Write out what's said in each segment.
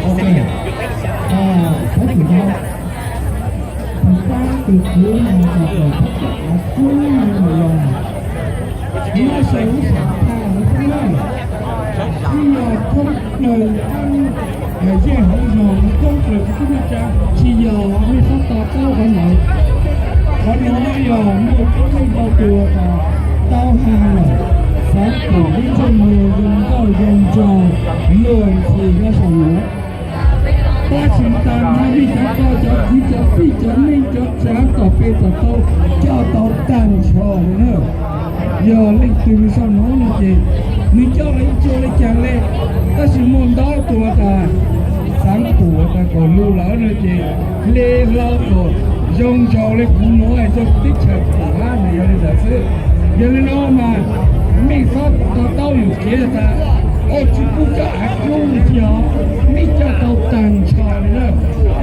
Ok. À, thế thì đó, phần trăm từ phía mà họ có tất cả các thứ như là nó sẽ sẵn sàng với các bạn. Khi mà không cần ăn, à, dây hũ rồi, không cần cái thứ gì cả, chỉ giờ mới sắp tỏ tao có nói. Có nói là mua cái gì đâu được, à, tao hàng này. Sáng của cái chân người dùng rau dùng trò, người thì nó sẵn sàng. Tab sis tas nrho nej cov toj cov kwv cov tij cov neej cov tsav tom pem tom tau coj tau tag nrho li na. Yog leej twg nws xav nuv no ces nws coj los ib tsuag li cas li, tab sis muaj ntau tus tas xav pum tas kom lug lawm no ces hle hlo kom zoo nraug li kuv nuv es rau teb chaws pum hab nws yog li ntawd xwb. Yog li no mas mej xob to taub yus kev tas, ua tsis pub coj av kub li thiab os, mej coj tau tag nrho li na.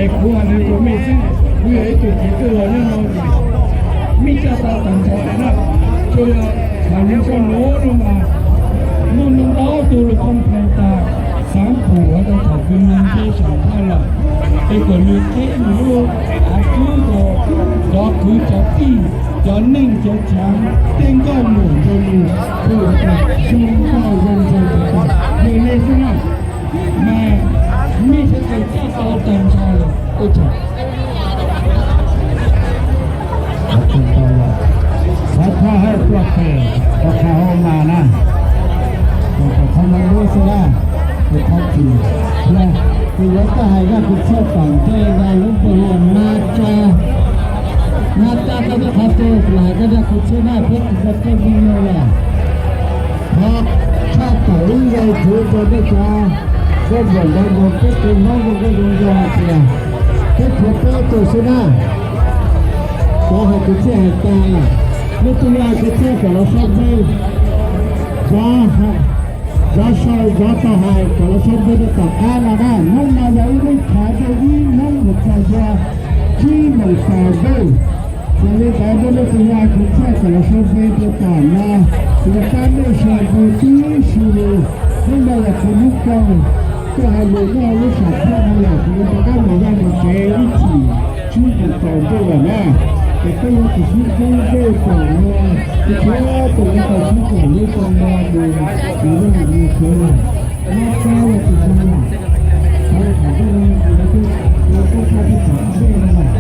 Es kuv hais li rau mej xwb, kuv yog ib tug kev twj laug nyob no, mej coj tau tag nrho li na. Tsuas yog hais lus zaj nuav no mas muaj ntau tus lug koom phoom tas xaav pum ua tau thaum kws nws nce saum thaj lawm, es kom nws qheb nws lub av kub rau cov kwv cov tij, cov neej cov tsav, tej nkauj muam nraug nus, pum tas zoo nkauj zoo nraug tas tas yog le xwb na. Mas mej sawv daws coj tau tag nrho lawm. Ua tsaug. Xav thaj hawm tuaj pem, rau qhov hauv mas na, kom qhov no lub xwb na, es thaj tsim, yog, kuv yuav koj hais zaj kwv txhiaj tom ntej na, lub npe hu ua Nab Tsab. Nab Tsab, koj twb qhov twg los hais koj zaj kwv txhiaj na, peb tsis tau teb video lawm. Thov tshaj tawm ib nqe kuv rau nej cov koj npaum nkaus nkaus peb tus Hmoob zoo nkauj zoo nraug hais tias peb qhuas peb tus xwb na. Cov hais kwv txhiaj hais tas, nej tus yog kwv txhiaj kom los sau npe, cov sau cov tau hais kom los sau npe rau tom qab no na. Hnub no yog ib hnub khav rau ib hnub mus txog ntua tsib moos taus ntuj. Yog li ntawd nej tus yog kwv txhiaj kom los sau npe rau tom no, kuv rov qab muab sau npe tib si li. Hnub no yog kuv hnub kawg, tuaj hais lus nyob hauv lub sam phaj no lawm, kuv yuav rov qab mus vaj mus tsev ib chim tsib moos taus ntuj lawm na. Ces peb yuav tsum sib hlub ntuj tom no, es tsuav tus yuav tau sib koom lub xyoo no mus, mus lub num mus tsuav lawm. Nab Tsab yog tus yog, thov kom nej, kuv yuav tuaj tshaj teb chaws ntej no lawm.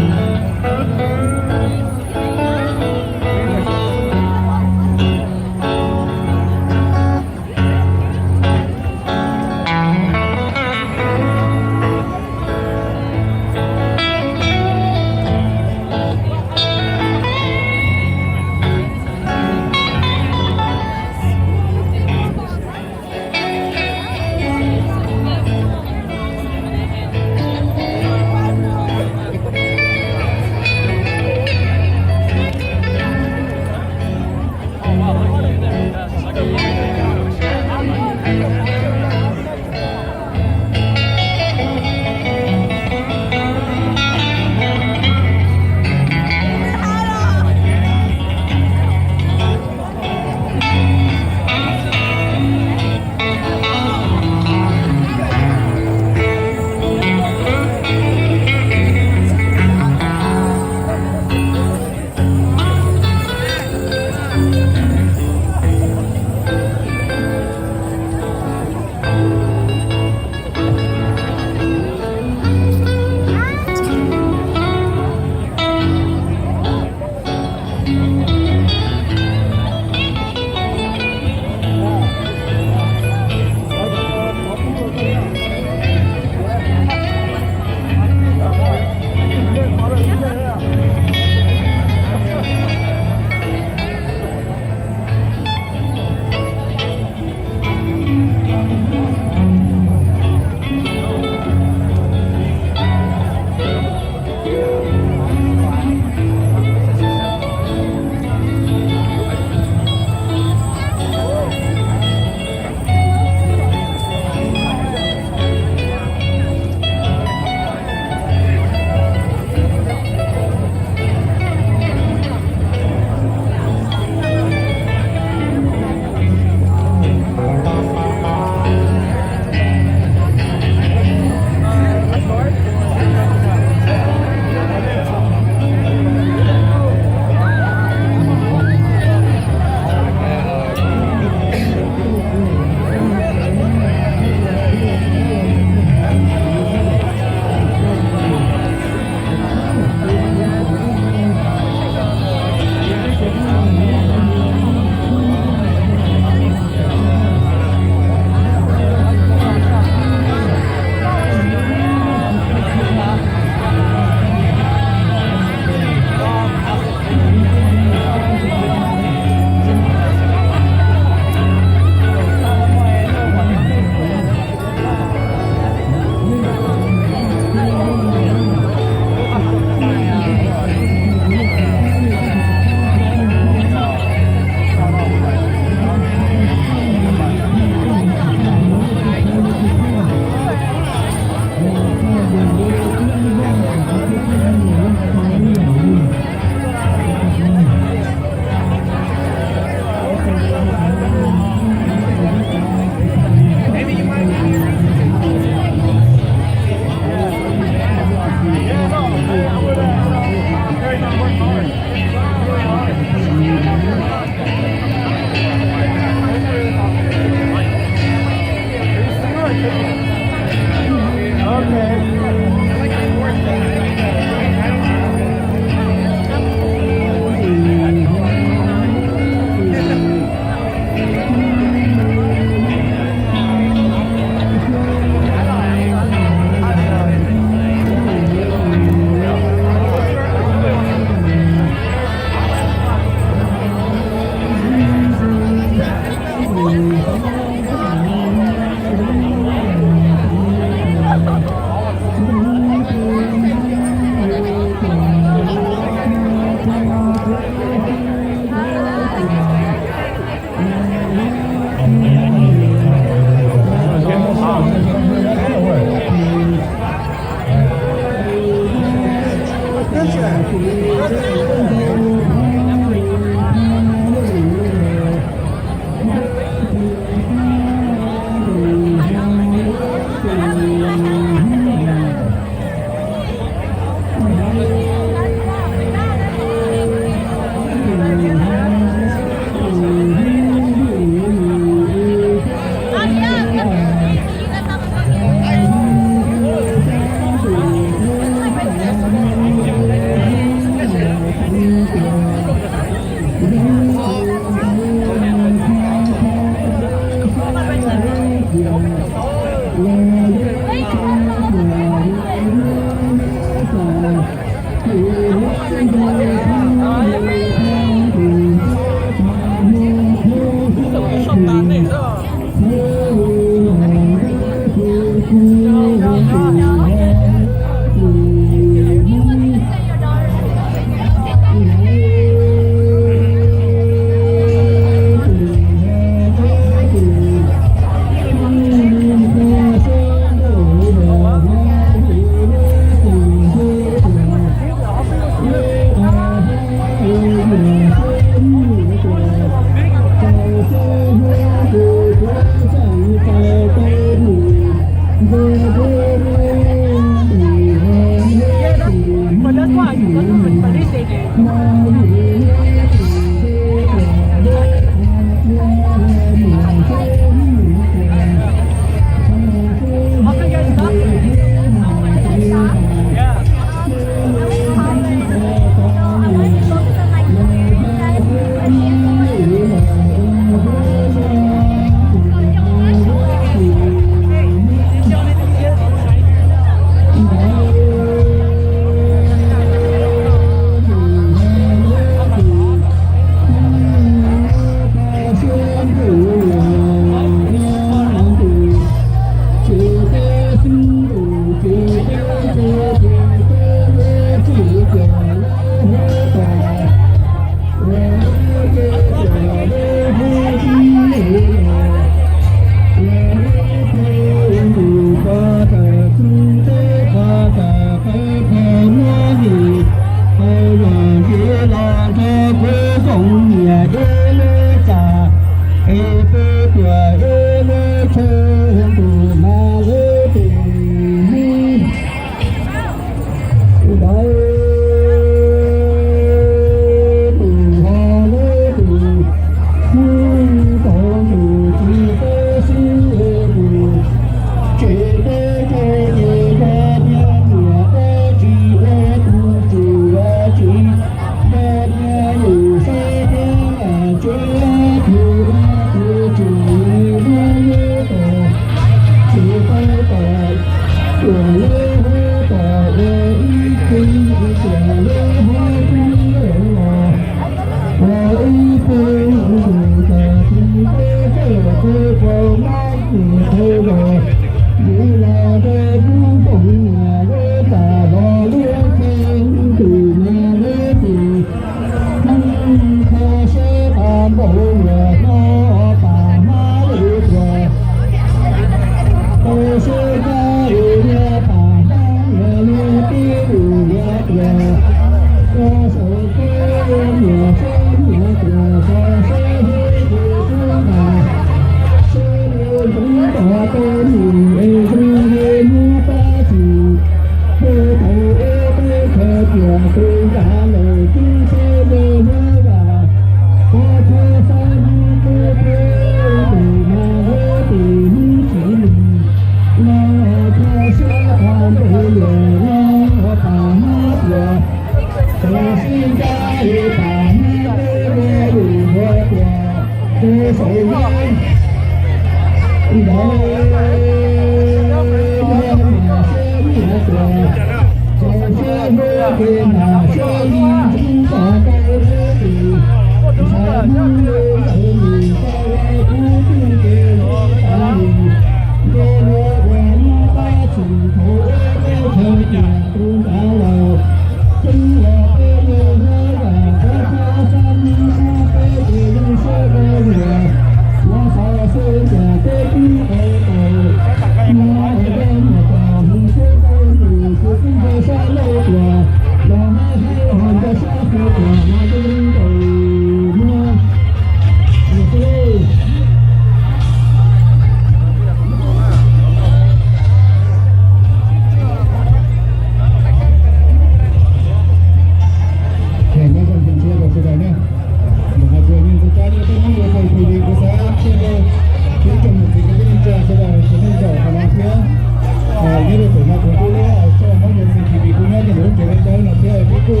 Nyob rau pem no kuv kuj lub hais txog hmoob yog xi ti vi kuj nyob rau lub tsev dawb no thiab, peb kuj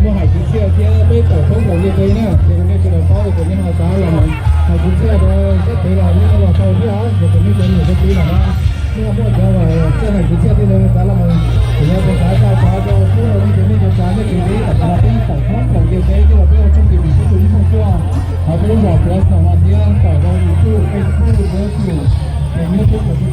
muaj hais kwv txhiaj thiab peb tawm thoob plaws li qub na, ces nej sawv daws paub ces nej ho xav los hais kwv txhiaj rau sab pem los nej los tau thiab, ces nej cov niam cov txiv los na, nej muaj cov uas txawj hais kwv txhiaj thiab xav los, ces yog tias xav tsa tsov rau peb los nej cov niam cov txiv nej tiv li tam sim no peb tawm thoob plaws li qub, peb ua tshoob ti vis sib tw ib thooj tuaj hauv peb lub zos Phuv Xoom no thiab tawm rau YouTube, Facebook, YouTube, ces nyob rau